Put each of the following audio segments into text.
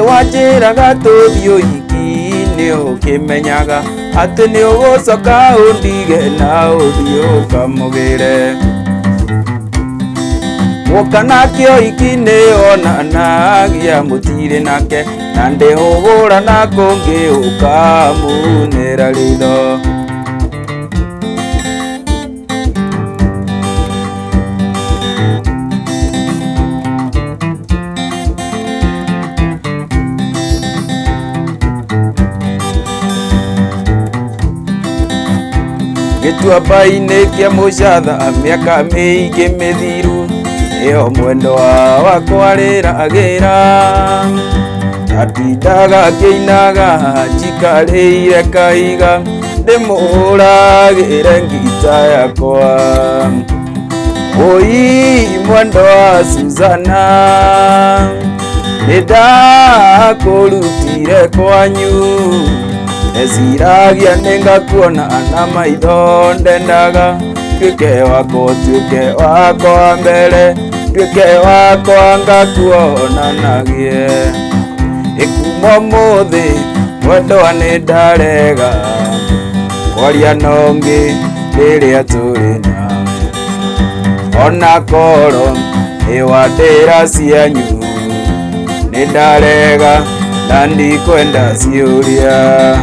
Wanjĩraga tũthiĩ ũhiki-inĩ ũkĩmenyaga atĩ nĩ ũgũcoka ũndige na ũthiĩ ũkamũgĩre. Woka nake ũhiki-inĩ onanagia mũtirĩ nake na ndĩhũgũra na kũngĩ ũkamunĩra ritho. Gĩtuamba-inĩ kĩa mũcatha mĩaka mĩingĩ mĩthiru nĩyo mwendwa wakwa rĩragĩra. Ndatindaga ngĩinaga njikarĩire kahiga ndĩmũhũragĩre ngita yakwa. Oi mwendwa Suzana nĩndakũrutire kwanyu ndeciragia nĩngakuona na maitho ndendaga tuĩke wakwa mbere tuĩke wakwa ngakuonanagie. Ĩkuma ũmũthĩ mwendwa nĩndarega kwaria na ũngĩ rĩrĩa tũrĩ nawe ona korwo nĩ wandĩra cianyu nĩndarega na ndikwenda ciũria.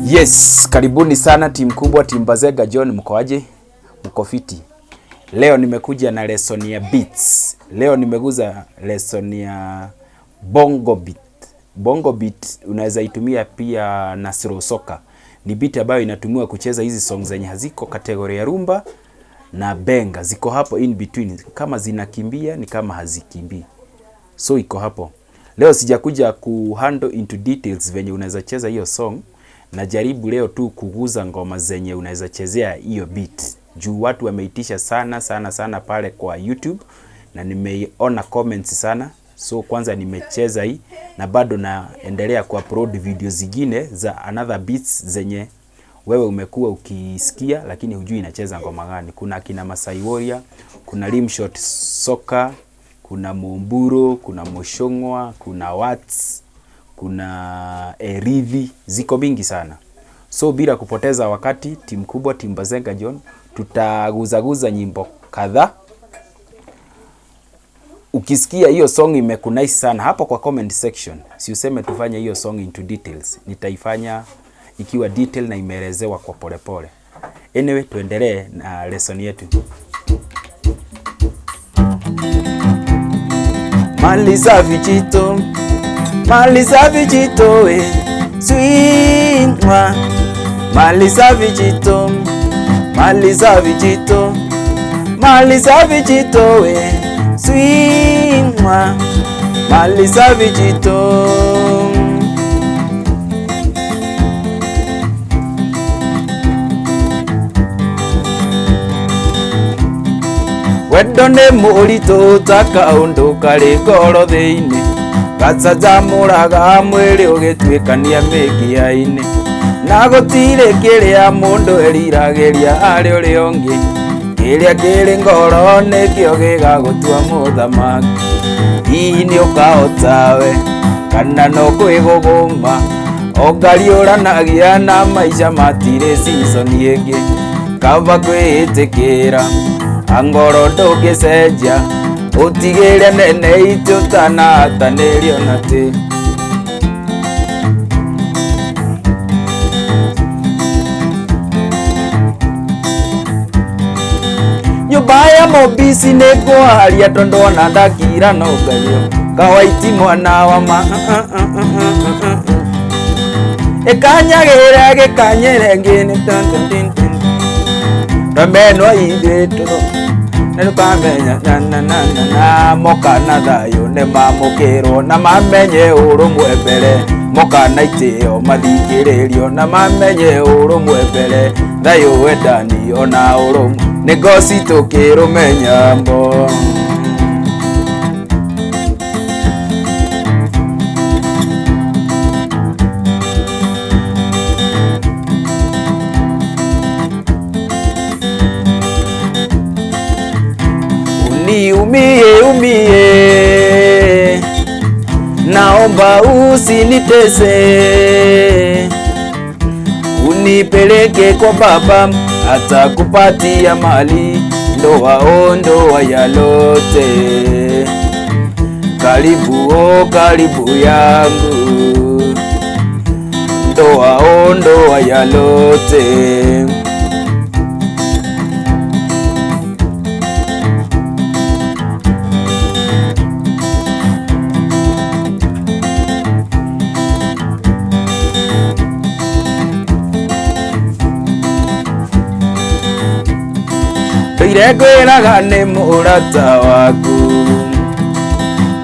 Yes, karibuni sana timu kubwa, timu Bazega John, mko aje? Mko fiti? Leo nimekuja na lesson ya beats. Leo nimeguza lesson ya bongo beat. Bongo beat unaweza itumia pia na slow soka. Ni beat ambayo inatumiwa kucheza hizi songs zenye haziko kategoria ya rumba na benga. Ziko hapo in between, kama zinakimbia ni kama hazikimbii. So iko hapo. Leo sijakuja kuhandle into details venye unaweza cheza hiyo song. Najaribu leo tu kuguza ngoma zenye unaweza chezea hiyo beat. Juu watu wameitisha sana sana sana pale kwa YouTube na nimeiona comments sana. So kwanza nimecheza hii na bado naendelea kuupload video zingine za another beats zenye wewe umekuwa ukisikia lakini hujui inacheza ngoma gani. Kuna kina Masai Warrior, kuna Rimshot Soka, kuna Momburo, kuna Moshongwa, kuna Watts, kuna Erithi, ziko mingi sana. So bila kupoteza wakati, timu kubwa, timu Bazenga John, tutaguzaguza nyimbo kadhaa. Ukisikia hiyo song imekunice sana hapo kwa comment section, si useme tufanye hiyo song into details. Nitaifanya ikiwa detail na imeelezewa kwa polepole. Anyway, tuendelee na lesson yetu. Mali safi chito, mali safi chito, sweet mwa. Mali safi chito, mali safi chito, mali safi chito, sweet mwa. Mali safi chito. Wendo nĩ mũritũ ta kaũndũ karĩ ngoro thĩinĩ gacanjamũraga mwĩrĩ ũgĩtuĩkania mĩkiha-inĩ na gũtirĩ kĩrĩa mũndũ eriragĩria harĩ ũrĩa ũngĩ kĩrĩa kĩrĩ ngoro nĩkĩo gĩgagũtua mũthamaki. Hihi nĩ ũkahota we kana no kwĩgũgũma ũngariũranagia na maica matirĩ season ĩngĩ kaba kwĩĩtĩkĩra angoro ndũngĩcenjia ũtigĩre nene itĩ ũtanatanĩrio na tĩ. Nyũmba ya Mobisi nĩ ngwaria tondũ ona ndakira no ngario kawaiti mwana wa ma ĩkanyagĩra gĩkanyĩre ngĩnĩ tamenwa ithuĩ nĩtũkamenya na na na na na moka na thayũ nĩmamũkĩrwo na mamenye ũrũmwe mbere moka na itĩo mathikĩrĩrio na mamenye ũrũmwe mbere thayũ wendani ona ũrũmwe nĩ ngoci tũkĩrũmenya mbo. Niumie umie, naomba usinitese, unipeleke kwa baba, atakupatia mali, ndoa o ndoa ya Lote. Karibu o karibu yangu, ndoa o ndoa ya Lote. Ndũire ngwĩraga nĩ mũrata waku,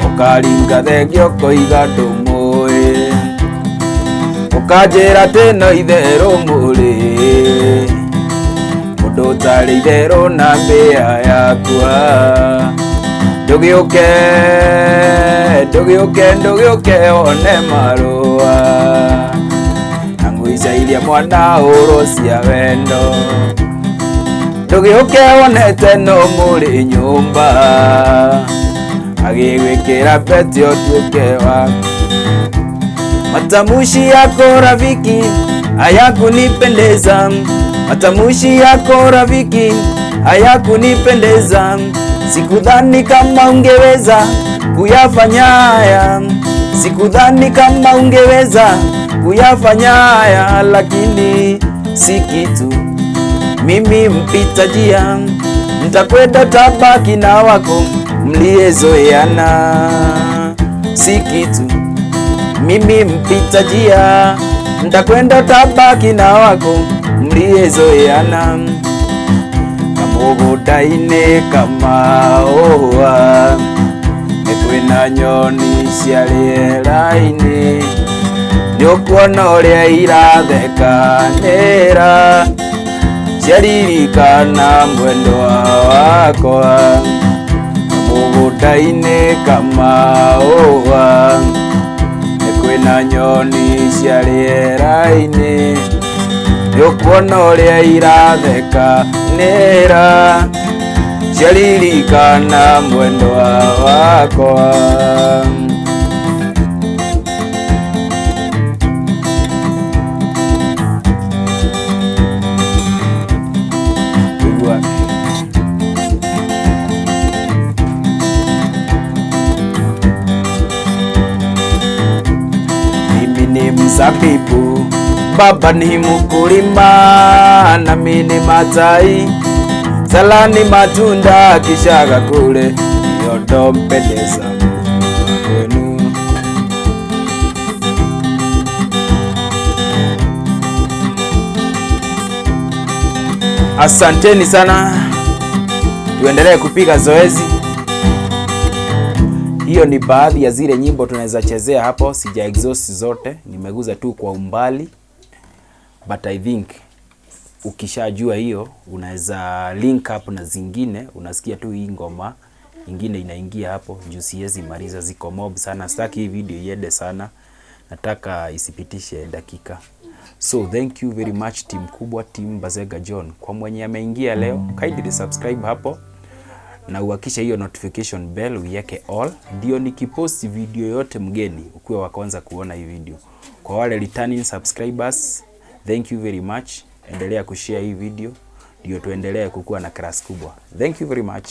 ũkaringa thengio ũkoiga ndũmũĩ, ũkanjĩra atĩ no itherũ mũrĩ, mũndũ ũtarĩ itherũ na mbĩa yakwa. Ndũgĩũke, ndũgĩũke, ndũgĩũke wone marũa, na ngũicairie mwana ũrũ cia wendo. Ndũgĩũke wonete no mũrĩ nyũmba, agĩgwĩkĩra pete ũtuĩke wa. Matamushi yako rafiki hayakunipendeza, matamushi yako rafiki hayakunipendeza. Sikudhani kama ungeweza kuyafanya haya, sikudhani kama ungeweza kuyafanya haya, lakini si kitu mimi mpita njia, nitakwenda tabaki na wako mliyezoeana. Si kitu mimi mpita njia, nitakwenda tabaki na wako mliyezoeana. Kamũgũnda-inĩ kamaũa nĩ kwĩna nyoni cia rĩera-inĩ, nĩũkuona ũrĩa irathekanĩra, ciaririkana mwendwa wakwa. Kamũgũnda-inĩ kamaũa nĩ kwĩna nyoni cia rĩera-inĩ, nĩũkuona ũrĩa irathekanĩra, ciaririkana mwendwa wakwa. Kuigua mimi ni mzabibu, baba ni mkulima, nami ni matai, zalani matunda kisha kakule, ndiyo ndompendeza kwenu. Asanteni sana, tuendelee kupiga zoezi. Hiyo ni baadhi ya zile nyimbo tunaweza chezea hapo. Sija exhaust zote, nimeguza tu kwa umbali, but I think ukishajua hiyo unaweza link up na zingine, unasikia tu hii ngoma ingine inaingia hapo juu. Siwezi maliza, ziko mob sana. Sitaki hii video iende sana, nataka isipitishe dakika. So thank you very much team kubwa, team Bazega John. Kwa mwenye ameingia leo, kindly subscribe hapo na uhakisha hiyo notification bell uiweke all, ndio nikipost video yote mgeni ukuwe wa kwanza kuona hii video. Kwa wale returning subscribers, thank you very much. Endelea kushare hii video ndio tuendelee kukua na class kubwa. Thank you very much.